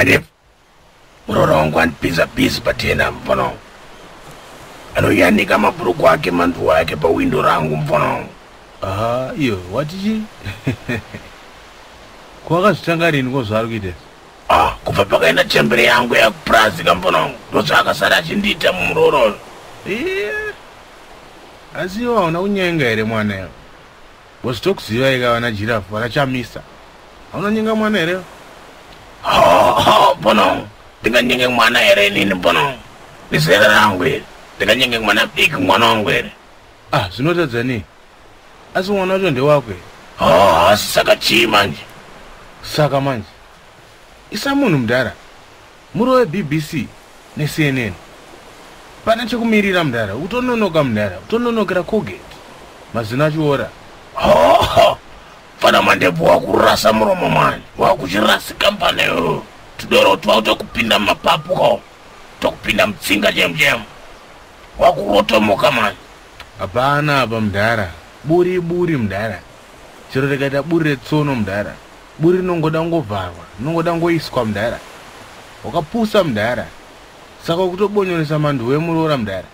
Mandefu, muroora wangu andipinza busy patena, mufana wangu. Anoyanika mabhuruku ake, manduwa ake pawindo rangu, mufana wangu. Aha, iyo watichi kwakazvitanga rini ko zvaari kuita izvi? Ah, kubva pakaenda chembere yangu yakupurazi ka, mufana wangu, ndozvaakasara achindiita mumuroora uyu. Iye, asi iwe hauna kunyenga here mwana iwe? Wazitokuzivai ka vana Jirafu, vana Chamisa, hauna nyenga mwana here? Mufana wangu, ndinganyenge mwana here inini, mufana wangu? Nezera rangu here ndinganyenge mwana diki, mwana wangu here? Ah, zvinotadza nei? Asi mwana wacho ndewako here? Oh, asi saka chii manje? Saka manje isa munhu mudhara, muri weBBC neCNN, pane chekumirira mudhara. Utononoka mudhara, utononokera Colgate, mazino achiora. Oh, fana Mandebvu, wakurasa muromo mani, wakuchirasika mfana iwewe. Tudoro twakutokupinda mumapapu ko, tokupinda mutsinga chemu chemu, wakurotomoka mani. Hapana apa mudhara, buri buri mudhara, chero rikaita buri retsono mudhara, buri rinongoda kungovharwa, rinongoda ngoiswa mudhara. Wakapusa mudhara, saka ukutobonyoresa mandu wemuroora mudhara.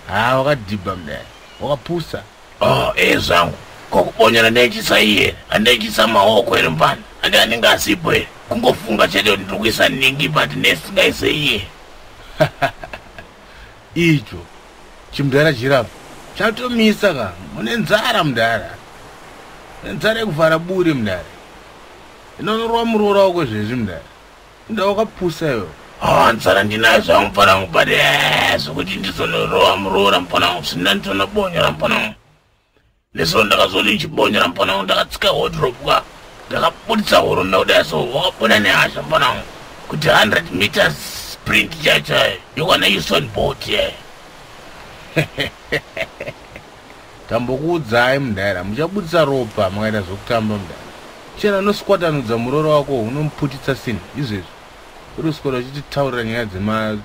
Ha, wakadhibha mudhara, wakapusa. Oh, ee zvangu, kokubonyera ndechisa iye, handechisa maoko here mufana? Handi anenge asipo here? Kungofunga chete kuti ndiri kuisa ningi, but nesingaise iye. Icho chimudhara Jirafu chatomisa ka. Mune nzara mudhara, mune nzara yekuvhara buri mudhara. Inonorwa muroora wako zvezvi mudhara, inda wakapusa iwe. Ah, nzara ndinayo zvangu mufana wangu, but zvokuti ndizonorowa muroora mufana wangu, zvina nditonobonyera mufana wangu. Neso ndakazoti ndichibonyera mufana wangu, ndakatsika wardrobe ka, ndakabudisa hurume kudai so, wakabuda nehasha mufana wangu, kuti 100 meters sprint chaichayo yokwana Usain Bolt ye. Tambokuudzai mudhara, muchabudisa ropa mukaita zvokutamba mudhara. Chena unosikwatanudza muroora wako, unomuputitsa sini izvezvi. Uri kuswera uchititaurira nyaya dzema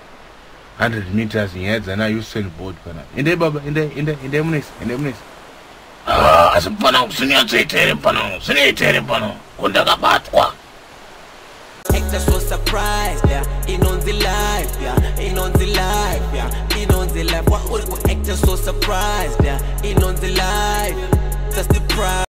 100 meters, nyaya dzana Usain Bolt panapa. Endai baba, endai, endai, endai munoisa, endai munoisa. Ah, asi mufana wangu, zvinonyatsoita here mufana wangu? Zvinoita here mufana wangu? Ko ndakabatwa. Actor so surprised, yeah. Inonzi life, yeah. Inonzi life, yeah. Inonzi life. Why would actor so surprised, yeah? Inonzi life. That's the prize.